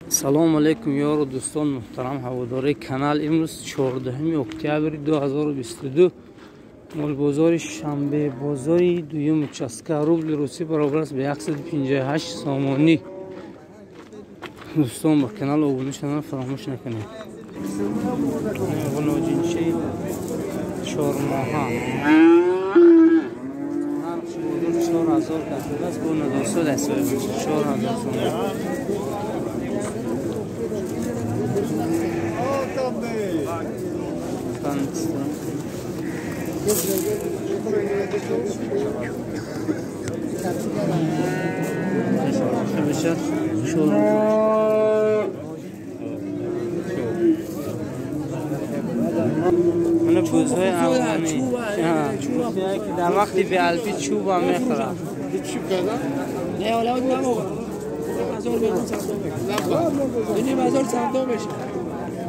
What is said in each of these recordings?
Салом алейкум, ёру дӯстон, муҳтарам ҳаводораи канал. Имрӯз 14 октябри 2022, молбозори шанбе, бозори дуюм участка. Рубли русӣ баробар аст ба 158 сомонӣ. Дӯстон, ба канал обуна шудан фаромӯш накунед. Ғуноҷинчаи чормоҳа нархш бозор 4000 кардааст, бо надорсо дастёб мешавад 4000 сомонӣ. Мана бузҳои афғонӣ ки дар вақти беалфӣ чӯбам мехӯрад.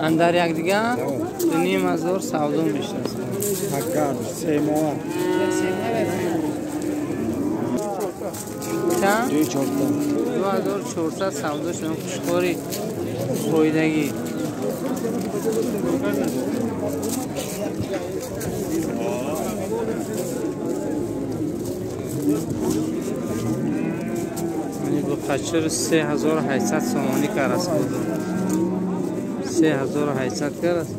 Андар якдига 2500 савдо мешавад. Чанд? 2400 савдо шуд. Хушхӯри фоидагӣ. Бу қачир 3800 сомонӣ караст буду. 3800 караст.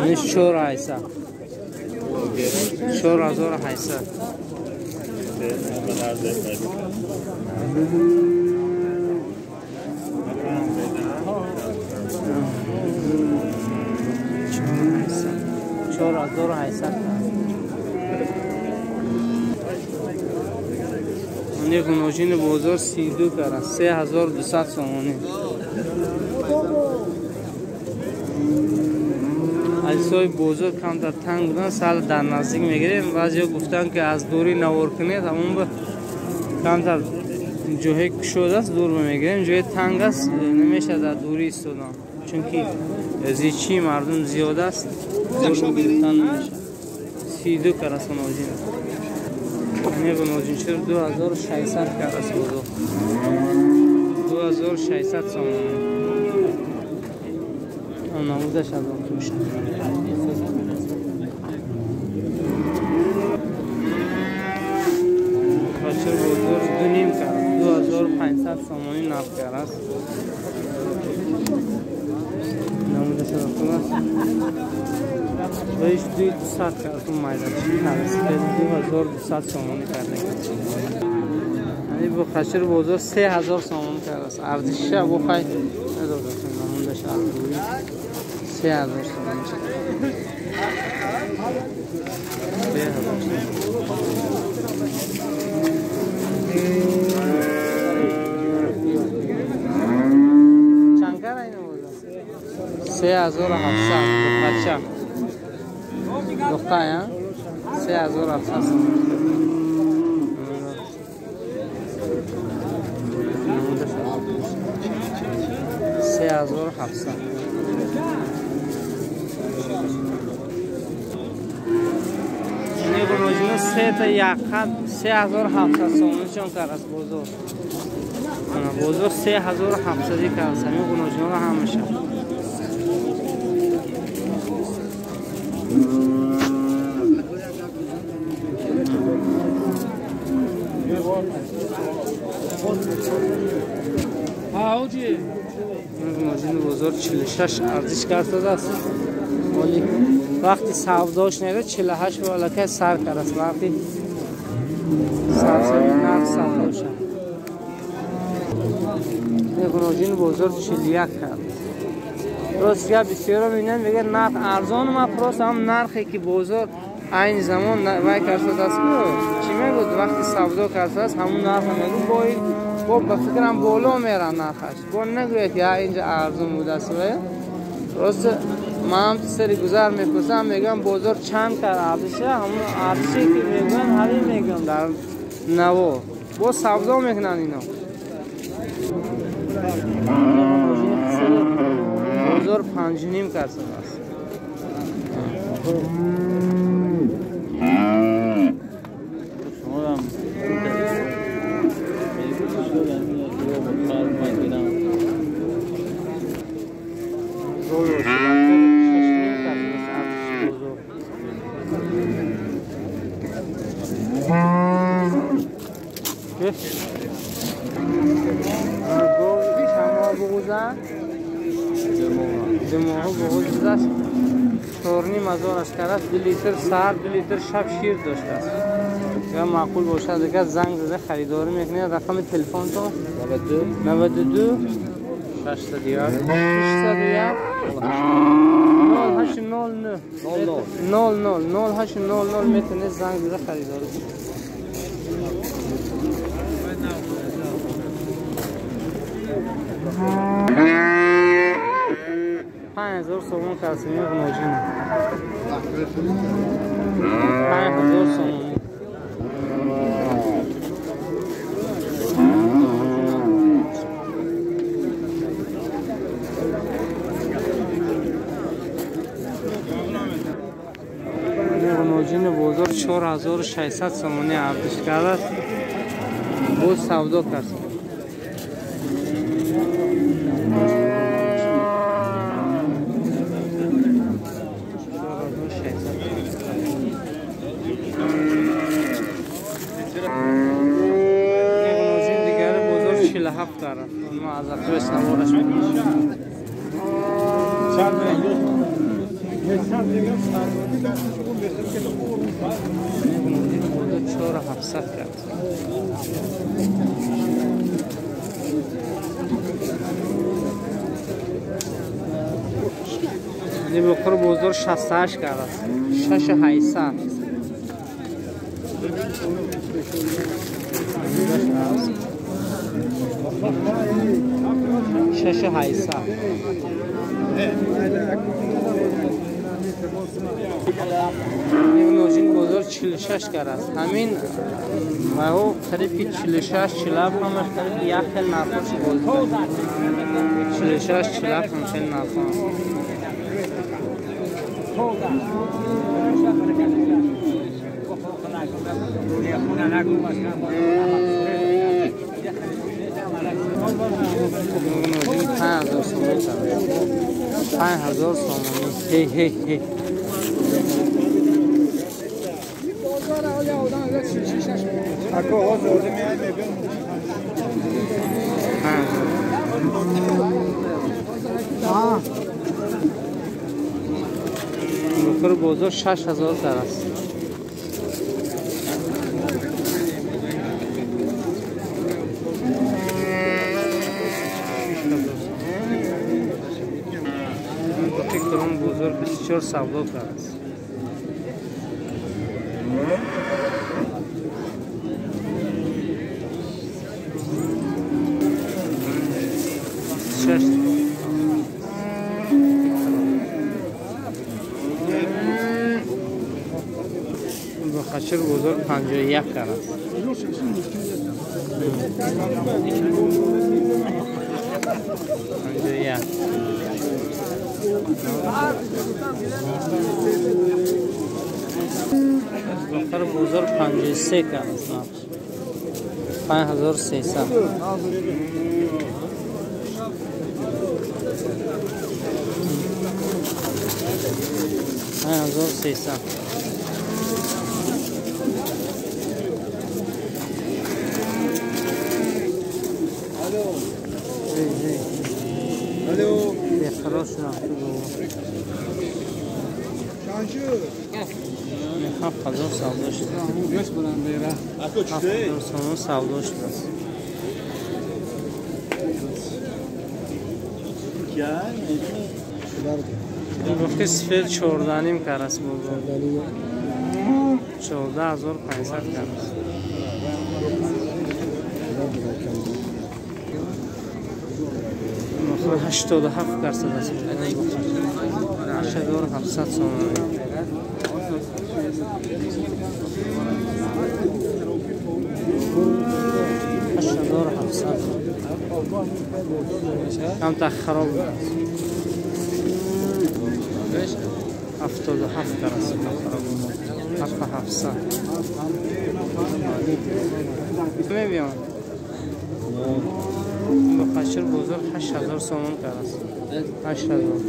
Ани 4800. 4800. 4800. Ани ғуножини бозор 32 караст. 3200 сомонӣ. Азизҳои бозор камтар танг будан, сал дар наздик мегирем. Баъзеҳо гуфтанд, ки аз дурӣ навор кунед, ҳамон ба камтар ҷоҳе кушод аст, дур мегирем. Ҷои танг аст, намешавад дар дурӣ истодан, чунки зичии мардум зиёд аст, дур гирифтан намешавад. 32 караст ғуноҷин. Ани ғуноҷинчир 2600 караст бозор. 2600 сомонӣ. Намудаш аз он туш. Қачир бозор 2,5 кард. 2500 сомонӣ нарх кард. Намудаш аз он аст. Вайш 2200 кард, он майдачи кард. 2200 сомонӣ кард. Ани бу қачир бозор 3000 сомонӣ кард. Арзишша бу хай надодам. Намудаш аз 3000 сомонӣ. 3000 сомонӣ. Чанд кара ина бозор? 3700. Бача. Духта, я? 3700 сомонӣ. 3700. Ғуноҷино сета якқад 3700 сомонӣ чон караст бозор. Бозор 3700 караст. Ҳамин ғуноҷиноро ҳамаша. Ғуноҷини бозор 46 арзиш кардааст. Оли вақти савдош неда 48 аллакай сар кардаст. Вақти сарсави нарх савдоша. Ғуноҷини бозор 41 кард. Рост гап, бисёро мебинанд, мегӯяд нарх арзон, ма просто ҳам нархе ки бозор айни замон вай кардааст ку чӣ мегӯд, вақти савдо кардааст ҳамун нархро мегӯ, бо ба фикрам боло мерад нархаш. Бо нагӯяд ки инҷа арзон будааст. Рост ман ҳам сари гузар мепурсам, мегӯям бозор чанд кар арзиша, ҳамун арзише ки мегӯянд ҳамин мегӯям дар наво. Бо савдо мекунанд ино. Бозор 5,5 кардааст. 2 моҳ буғуз шудааст. 4,5 аш кард, 2 литр саҳар, 2 литр шаб шир доштааст. Агар маъқул бошад, агар занг зада харидорӣ мекунед. Рақами телефонтон 92 601 601 0809 00 0800 метавонед занг зада харидорӣ кунед. 5000 сомон калсими ғуноҷин. 5000 сомон. Ғуноҷини бозор 4600 сомонӣ арзиш кардааст. Боз савдо кард. 47 дорад. Мо аз ақибаш савораш мекунем. 4700 кард. Нибоқур бозор 68 кард. 6800. 6800. Нӯжин бозор 46 кард аст. Ҳамин маҳо қариб ки 46 47 ҳамаш қариб як хел нархҳо бозор. 46 47 ҳам хел нархҳо. 5000 сомонӣ. 5000 сомонӣ. Ҳей ҳей ҳей. Бухор бозор 6000 дар аст. Бозор 24 савдо кард. Бохачир бозор 51 кард. 51. Бохар бозор 53 кард. 5300. 5300. Алло. Бехарош 7000 савдо шуд. 7000 сомон савдо шудааст. Гуфти сифер 14.5 кар аст бозор. 14500 кар аст. 87 дарсад аст. 8700 сомонӣ. 8700. Камтар хароб аст. 77 дарсад хароб. 7700. Мебиём. Бохачир бозор 8000 сомон кард аст. 8000.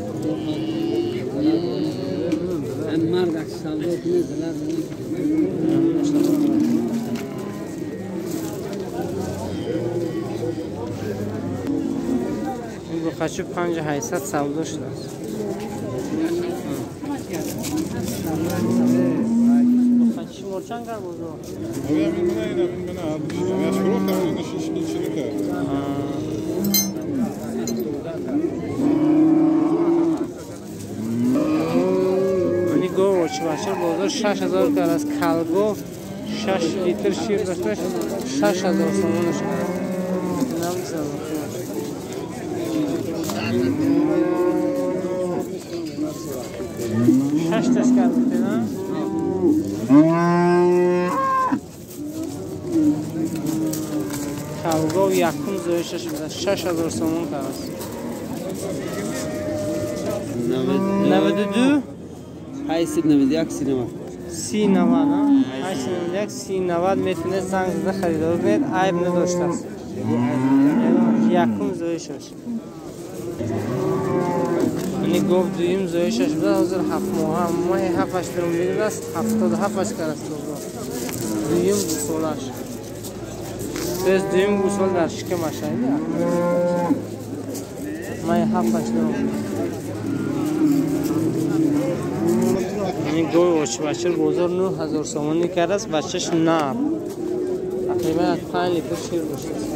Бухачу 5800 савдо шудааст. Бухачи шумор чанд кард бозор? Ини гов очибачир бозор 6000 кард аст. Калгов 6 литр шир дошта 6000 сомонаш кард. Шаш таш кард бутена? Калгов якум зоишаш буда 6000 сомон кард аст. 92 891 30 30 891 30 метавонед занг зада харидорӣ кунед, айб надоштааст. Якум зоишаш. Ини гов дуюм зоишаш буда, ҳозир 7 моҳа, моҳи 7-аш даромадааст, 77-аш кард аст. Дуюм гусолаш. То есть дуюм гусол дар шикамаш айда. Моҳи 7-аш даромадааст. Ини гови очибачир бозор 9000 сомонӣ кардааст, бачаш нар. Тақрибан 5 литр шир доштааст.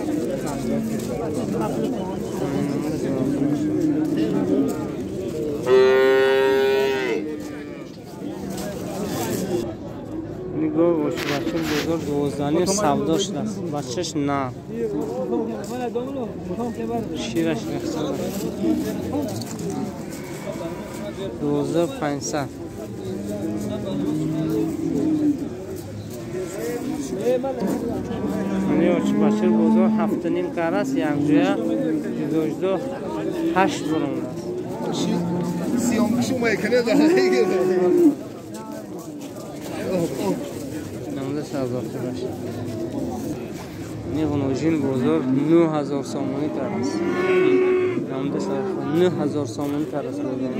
Ини гови очибачир бозор 12 савдо шудааст, бачаш нар. Шираш рехта. 12500. Ини очибачир бозор 7.5 кард аст, якҷоя ҷудо-ҷудо 8 баромадааст. Намуда савдохӯраш. Ини ғуножин бозор 9000 сомонӣ кард аст. Намуда савдохӯр 9000 сомонӣ кард аст бозор.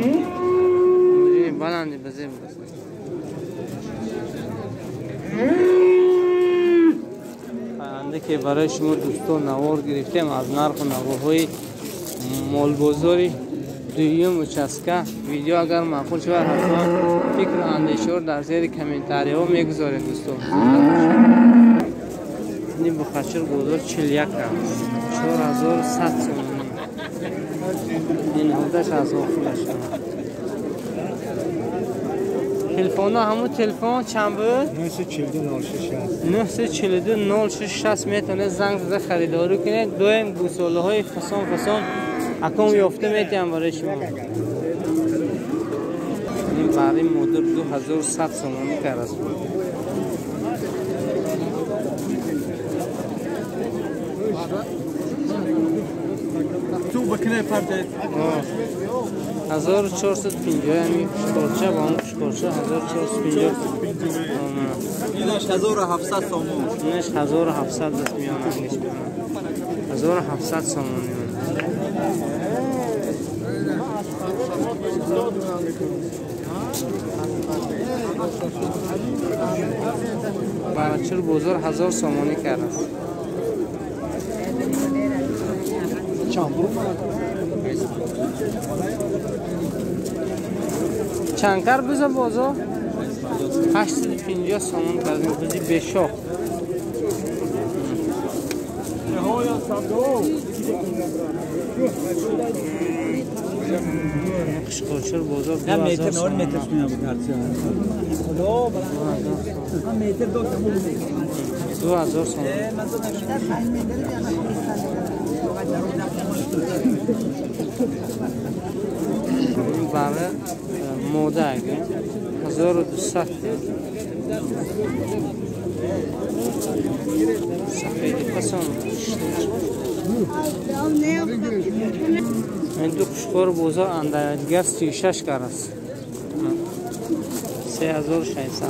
Ғуножини баланди ба зеб аст. Ки барои шумо дӯстон навор гирифтем аз нарху навоҳои молбозори дуюм участка. Видео агар маъқул шавад, ҳатман фикру андешаҳоро дар зери комментариҳо мегузоред дӯстон. Ини бухачир бозор 41 аст, 4100 сомонӣ. Ин ҳудаш аз охираш. Телефонҳо ҳамун телефон чанд буд? 942 06 60. 942 06 60 метавонед занг зада харидорӣ кунед. Доим гусолаҳои фасон фасон аком ёфта метиҳам барои шумо. Ин бари модир 2100 сомонӣ кард аст. Ту бакне парте. 1450 ҳамин хушкорча ва он хушкорча 1450. Инаш 1700 сомон. Инаш 1700 аст, миёнаш 1700 сомон. Барачир бозор 1000 сомонӣ кард аст. Чанд кар биза бозор? 850 сомон кардем, бизи бешох. Қишқочир бозор 2000 сомон. 2000 сомон. Бара мода ага 1200. Сафеди фасон. Ин ду қушқор бозор андагар 36 кар аст. 3600.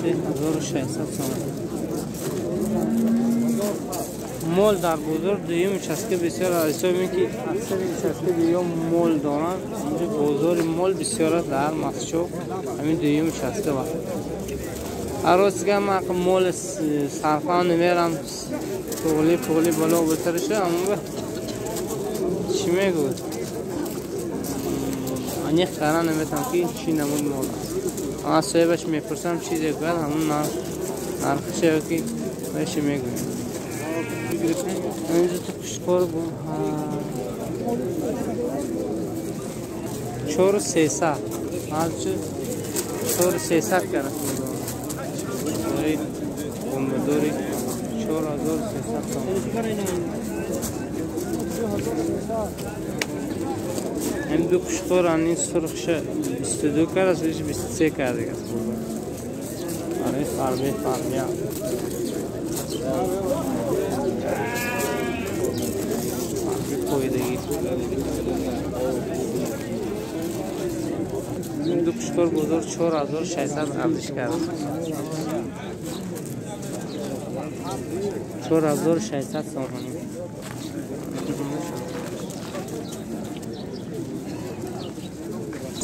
3600 сомон. Мол дар бозор дуюм участка бисёр аз ҳисоби ки аксари участка дуюм мол доранд. Инҷо бозори мол бисёр аст дар Мастчоҳ, ҳамин дуюм участка ва. Рост гап, ман мол сарфа намерам, туғли пуғли боло бутариша, аммо чӣ мегӯд, аниқ кара наметавонам ки чӣ намуд мол аст. Аз соҳибаш мепурсам, чизе гӯяд, ҳамун нархше ки вайше мегӯем. Инҷо ту қушқор 4300, ҳарчи 4300 кара помидори 4300 сомон. Ҳам ду қушқор ани сурхша 22 кара, 23 кара дигар. Аре фарбе фарбия. Қоидагӣ. Ду қушқор бозор 4600 арзиш кард. 4600 сомонӣ.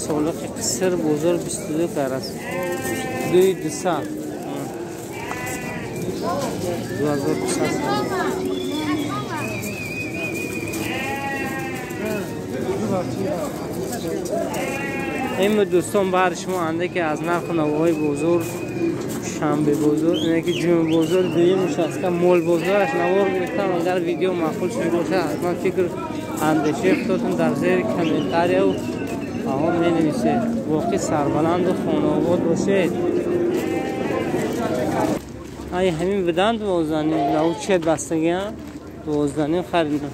Солиқи қиср бозор 22 кар аст. 2200. 2200 сомонӣ. Ин дӯстон, бар шумо андаке аз нарху навоҳои бозор, шанбе бозор, ине ки ҷумъа бозор дуюмш аст, ка мол бозораш навор гирифтам. Агар видео маъқул шуда бошад, ҳатман фикр андешаи худтон дар зери комментарияу аҳо менависед. Боқӣ сарбаланду хонаобод бошед. Ай ҳамин будан 12.5 лау чет бастагиам 12.5 харидам.